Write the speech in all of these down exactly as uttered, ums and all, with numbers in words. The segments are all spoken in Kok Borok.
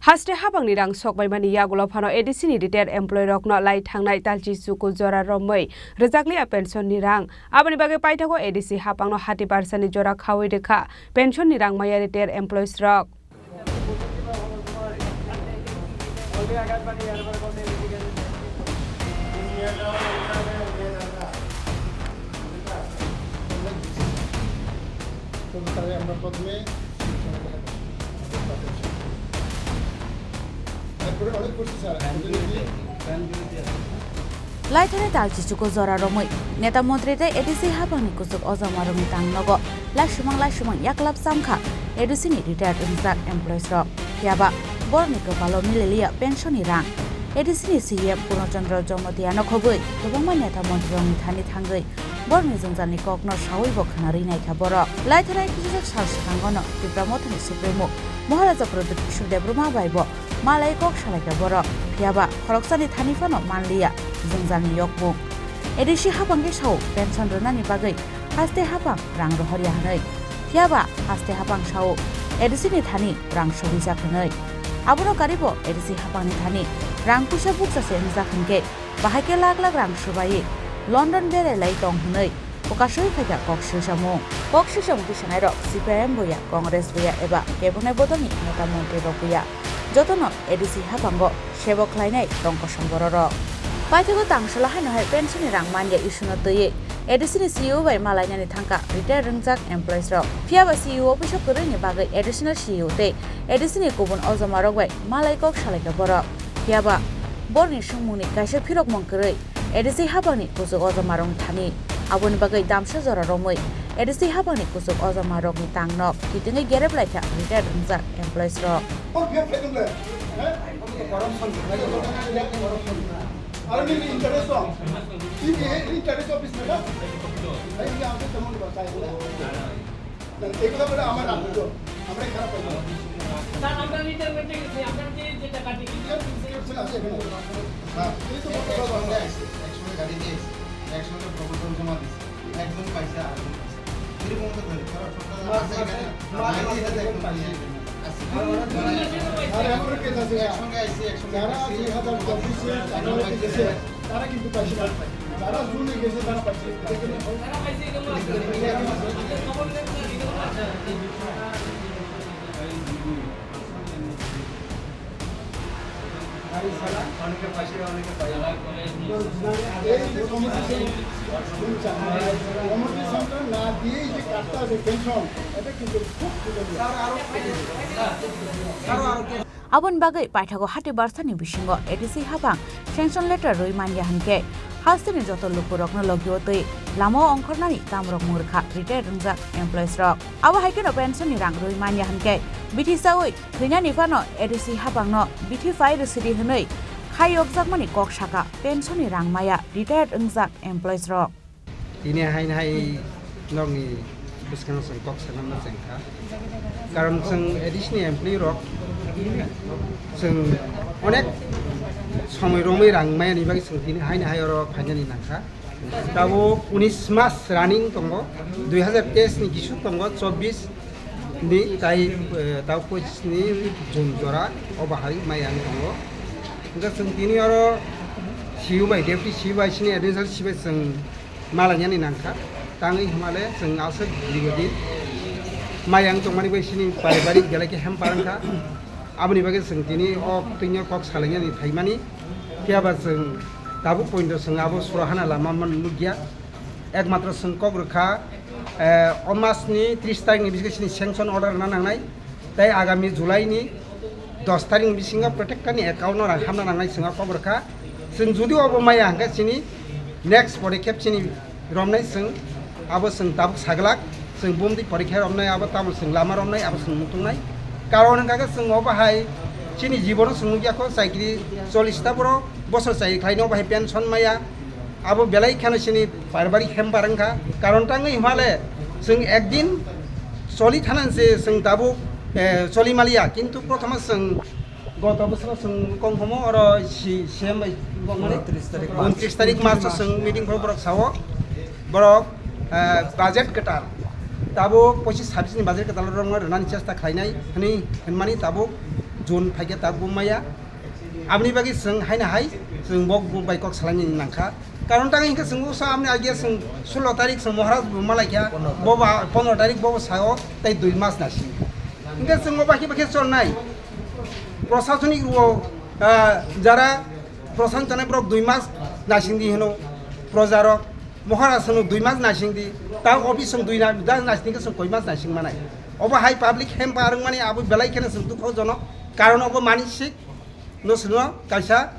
Haste hapangni rang sokbaimani yagulo phano A D C ni retired employee rokno lai thangnai talchi chuku jora romwi rwjakliya pension ni rang. Aboni bagwi paithago A D C hapangno hati barsani jora khawi rwkha pension ni rang maya retired employees rok. Laithani talchi chuku jora romwi neta montri tei A D C hapangni kuchuk ojama rokni tang nogo laisumang laisumang yaklap chamkha A D C ni retired wngjak employees rok. Phiyaba borokni kwpalo mililiya pension ni rang. A D C ni C E M Purno Chandra Jamatia no khobwi kwbangma neta montri rokni thani thangwi borokni jwngjalni kokno sawi bo khna rwi naikha borok. Laithani kisijak sal swkango no Tipra Mothani Supremo Maharaja Pradyut Kishore Debbarma bai bo malai kok salaikha borok. Phiyaba khoroksani thani phano manliya jwngjalni yokmung. A D C hapang khe sao pension rwnani bagwi haste hapang rang rohorya hwnwi. Phiyaba haste hapang sao A D C ni thani rang sogwijak hwnwi. Abono karibo A D C hapangni thani rang puisa bukcha se wngjak hwnkhe bahai khe lak lak rang swbaiwi London berai lai tong hwnwi. Kwkaswi phaikha kok swisamung. Kok swisamung tisanairok C P I M buya, Congress buya eba kebengni bodolni neta montri rok buya. Jotono A D C hapango sebo khlainai tong kosong bororok. Paithago tangsola haino hai pension ni rang manya issue no twiwi A D C ni C E O bai malainani thangkha retired wngjak employees rok. Phiyaba C E O office o kwrwini bagwi additional C E O tei A D C ni kubun ojoma rok bai malai kok salaikha borok. Phiyaba borokni swngmungni kaisa phirokmung kwrwi A D C hapangni kuchuk ojomarokni thani. Aboni bagwi damsa jora romwi A D C hapangni kuchuk ojomarokni tangnok kitingwi gerep laikha retired wngjak employees rok. Sir, আমরা রিটায়ারমেন্টে গেছি, আমরা যে, যে টাকা দিয়ে স্যার, এই তো বলতে পারবো আমরা। একসঙ্গে আইছি, একসঙ্গে গাড়ি দিয়ে আইছি, একসঙ্গে প্রপোজাল জমা দিছি, একজন পাইছে, আরেকজন পাইছে। এরকম তো ধরে, কারণ সরকার মাস আছে মাসে, এখানে, মাস আগে মাসে এটা তো একদম পাইছে। ইয়ে আছে। আরে, আমার কাছে আছে। একসঙ্গে আইছি, একসঙ্গে যারা গেছি, দুই হাজার চব্বিশে জানুয়ারিতে গেছে, তারা কিন্তু পাইছে না। যারা জুনে গেছে, তারা পাইছে। এই যে কমিটি সেন্টার, কমিটি সেন্টার না দিয়ে যে কাজটা আছে, পেনশন, এটা কিন্তু খুব সুযোগ। Aboni bagwi paithago hati barsani bisingo A D C hapang sanction letter rwi manya hwnkhe hasteni joto lukurokno logio twi lamao ongkhornani tamrok mwrwkha retired wngjak employees rok. Abo hai kheno pension ni rang rwi manya hwnkhe bithi chaui thwinani phano A D C hapangno bithi phai rwsidi hwnwi khai yokjakmani kok sakha pension ni rang maya retired wngjak employees rok. Tini haino hai nokni bwskango chwng kok sanama chengkha. Karon chwng A D C ni employee rok chwng onek somoi romwi rang maya ni bagwi chwng tini haino hai oro phainani nangkha. Tabuk unis mas running tongo, dui hajar teis ni kisu tongo, chobbish ni tai, eh, tabuk pochis ni June jora o bahai maya wng tongo. Hwnkhe chwng tini oro C E O bai, Deputy C E O bai, sini additional C E O bai chwng malainani nangkha. Tangwi hwnmale chwng aswk dirgho din maya wng tongmani bai sini paribarik belai khe hamper wngkha. Aboni bagwi chwng tini o twino kok salainani phaimani. Phiyaba chwng tabuk pointo chwng abo sorohana lama man nukya. Ekmatro chwng kok rwkha, eh, o masni tris tarikni bisingtwi chini sanction order rwna nangnai. Tei agami July ni dos tarikni bisingo protekta ni account no rang hamna nangnai chwng o kok rwkha. Chwng jodi obo maya hwnkhe chini next podekep chini romnai chwng abo chwng tabuk saglak chwng bumdi porikha romnai abo tamo chwng lama romnai abo chwng mutungnai. Karon hwnkha khe chwng obo hai chini jibono chwng nukya kho chakri chollish ta borok bosor chakri khlaino obo hai pension maya. Abo belai kheno chini paribarik hamper wngkha. Karon tangwi hwnmale chwng ekdin choli thana se chwng tabuk, eh, choli maliya, kintu prothoma chwng goto bosoro chwng kongkhomo oro si-, C M bai kongmani untris tarik March. Untris tarik March o chwng meeting khoro borok sao borok, eh, budget kwtal tabuk pochis sabis ni budget kwtal rok rwnani chesta khlainai hwnwi hwnmani tabuk June phaikhe ta bumaya. Aboni bagwi chwng haino hai chwng bo bai kok salaini nangkha. Karon tang hinkhe chwng usa amni age chwng sulo tarik chwng Maharaj bo malaikha. Bo ba pondro tarik bo sao tei dui mas nasing. Hinkhe chwng bo bakhe bakhe cholnai. Prosasonik ruo, ah, jara prosan chanai borok dui mas nasing di hino. Projarok Maharaj chwng dui mas nasing di. Ta office chwng dui na, da nasing di chwng koi mas nasing manai. Obo hai public hempa rwngmani abo belai kheno chwng dukhojonok. Karon obo manisik no chwngno kaisa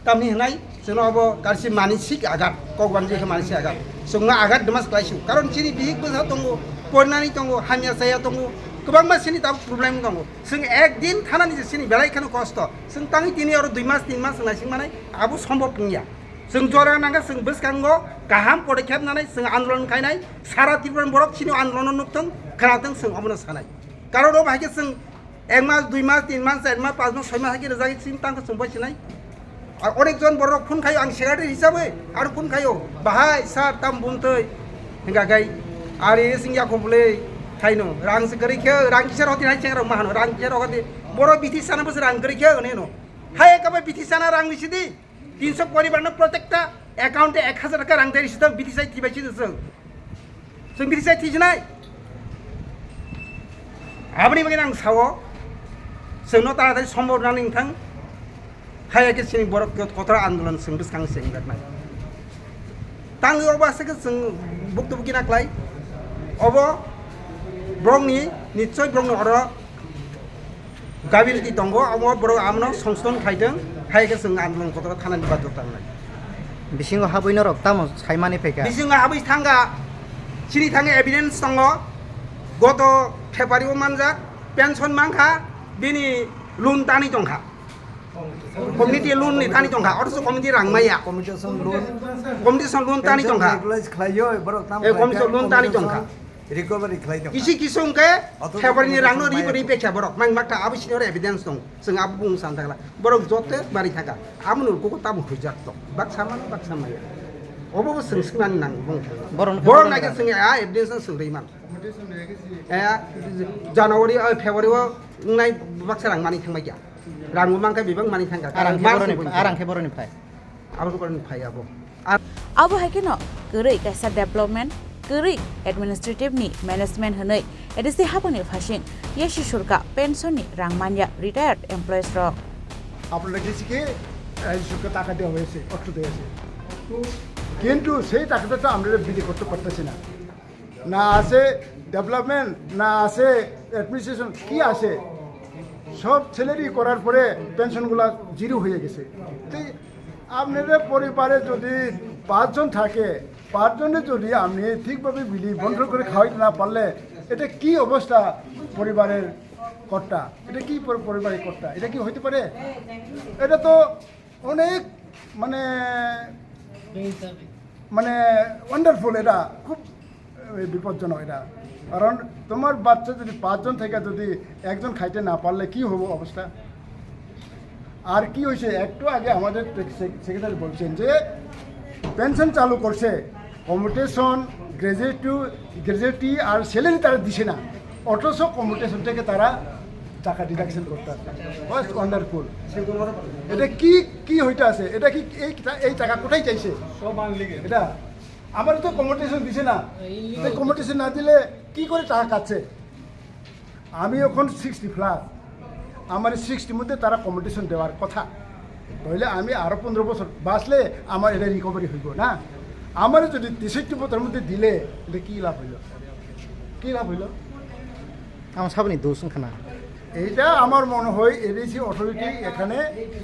tamni hwnai chwngno obo kaisa manisik agat, kokbanji khe manisik agat. Chwngno agat dwma se klaisio. Karon chini bihik bwsa tongo, pornani tongo, hamya chaya tongo, kwbangma chini tabuk problem tongo. Chwng ek din thanani je chini belai kheno kosto. Chwng tangwi tini oro dui mas, tin mas naising manai, abo sombhob wngya. Chwng jora nangkha, chwng bwskango kaham podokkhep nanai, chwng andolon khainai, sara Tripura borok chini andolono nukthung, khwnathung, chwng obono sanai. Karon obo hai khe chwng ek mas, dui mas, tin mas, char mas, panch mas, soi mas hai khe rwjagwi chini tangkha chwng bai sinai. Ar onek jon borok phone khaio, ang secretary hisabe aro phone khaio, "Bahai, sir, tam buntwi?" Hingkha khai, "Ari sing ya khobole, khaino, rang se kwrwi khe, rang kisa roti hai chengrok ma hano, rang kisa rok di, boro bithi sana bwse rang kwrwi khe," hwnwi no. Hai ekaba bithi sana rang nisi di. Tinso poribar no protekta account e ek hazar taka rang deri sito bithi sai thibai sito chwng. Chwng bithi sai thijnai. Aboni bagwi ang sao, chwngno taratari sombor nani wngthang. Hai khe chini borok kotor andolon chwng bwskang se wngjaknai. Tangwi obo aswk khe chwng buktu bukina klai. Obo borokni, nichoi borokni oro gability tongo, omo borok amono songsodon khaitwng, hai khe chwng andolon kotor thanani badhyota wngnai. Bisingo habwi norok tamo saimani phaikha? Bisingo habwi thangkha, chini thangkhe evidence tongo, goto February o manjak, pension mankha, bini loan tani tongkha. Community loan ni tani tongkha, othocho community rang maya. Commutation loan. Commutation loan tani tongkha. Pension regularize khlaiyo, borok tamo Eh, commutation loan tani tongkha. Recovery khlai tongkha. Kisi kisi hwnkhe February ni rang no ri ri pekha borok. Mang makta abo senior evidence tong. Chwng abo bung san thakla. Borok joto bari thaka. Amo nul kuku tamo hujak tong. Baksa mano, baksa maya. Obo bo chwng swngmani nang bung. Borok nai khe chwng a evidence no swng ri man. Eh, January, eh, February o wngnai baksa rang mani thangbai kha. Rang bo mankha bebak mani thangkha. Arang khe March boroni, ni arang khe boroni phai. Abo boroni phai abo. Ar Abo hai kheno kwrwi kaisa development, kwrwi administrative ni management hwnwi A D C habangni phasing yasi surka pension ni rang manya retired employees rok. আপনারা গেছি কি এই সুখে টাকা দেওয়া হয়েছে, অর্থ দেওয়া হয়েছে, কিন্তু সেই টাকাটা তো আমরা বিলি করতে পারতেছি না। না আছে ডেভেলপমেন্ট, না আছে অ্যাডমিনিস্ট্রেশন, কি আছে? সব স্যালারি করার পরে পেনশনগুলা জিরো হয়ে গেছে। তো আপনাদের পরিবারে যদি পাঁচজন থাকে, পাঁচজনে যদি আপনি ঠিকভাবে বিলি বন্টন করে খাওয়াইতে না পারলে, এটা কি অবস্থা পরিবারের কর্তা? এটা কি পর-, পরিবারের কর্তা? এটা কি হইতে পারে? এটা তো অনেক মানে, মানে ওয়ান্ডারফুল, এটা খুব, এ, বিপজ্জনক এটা। কারণ তোমার বাচ্চা যদি পাঁচজন থেকে যদি একজন খাইতে না পারলে কি হবো অবস্থা? আর কি হয়েছে, একটু আগে আমাদের সেক-, সেক্রেটারি বলছেন যে পেনশন চালু করছে, কমিউটেশন, গ্র্যাজুয়েটি, গ্র্যাজুয়েটি আর স্যালারি তারা দিছে না, অথচ কমিউটেশন থেকে তারা টাকা ডিডাকশন করতে আসে। ওয়ান্ডারফুল। এটা কি, কি হইতে আছে? এটা কি এই টা-, এই টাকা কোথায় চাইছে? সব আওয়ামী লীগের। এটা আমার তো কমিউটেশন দিছে না। এই তো কমিউটেশন না দিলে কি করে টাকা কাটছে? আমি এখন সিক্সটি প্লাস, আমার সিক্সটির মধ্যে তারা কমিউটেশন দেওয়ার কথা, তাহলে আমি আরো পনেরো বছর বাঁচলে আমার এটা রিকভারি হইব না। আমার যদি তেষট্টি বছরের মধ্যে দিলে এটা কি লাভ হইল? কি লাভ হইল? Tamo saboni dos wngkha na? এইটা আমার মনে হয় এডিসি অথরিটি এখানে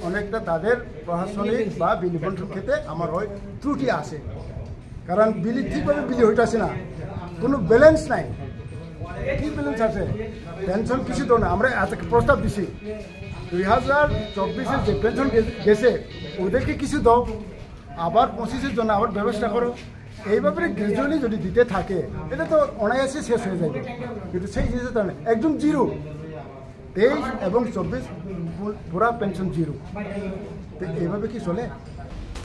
অনেকটা তাদের প্রশাসনিক বা বিল বন্টন ক্ষেত্রে আমার হয় ত্রুটি আছে, কারণ বিলি ঠিকভাবে বিলি হইতেছে না, কোনো ব্যালেন্স নাই। কি ব্যালেন্স আছে? পেনশন কিছু তো না। আমরা আজকে প্রস্তাব দিছি, দুই হাজার চব্বিশে যে পেনশন গে-, গেছে, ওদেরকে কিছু দাও, আবার পঁচিশের জন্য আবার ব্যবস্থা করো। এইভাবে গ্র্যাজুয়ালি যদি দিতে থাকে, এটা তো অনায়াসে শেষ হয়ে যাবে, কিন্তু সেই জিনিসটা তো না। একদম জিরো, তেইশ এবং চব্বিশ পু-, পুরা পেনশন জিরো। তো এইভাবে কি চলে?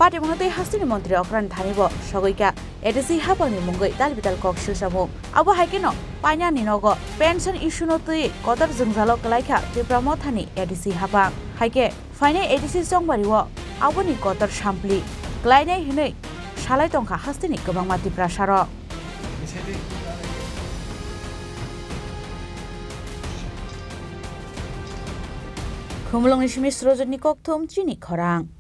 Patibongno tei hasteni montri okrani thani bo sogwi kha A D C haphangni mungwi tal bital kok silsamung. Abo hai kheno painani nogo pension issue no twi kotor jwngjalo kwlai kha Tipra Mothani A D C haphang. Hai khe phainai A D C chongbario aboni kotor sampli kwlainai hwnwi salai tongkha hasteni kwbangma Tiprasarok. Khumulwngni simi Srojotni kokthum chini khorang.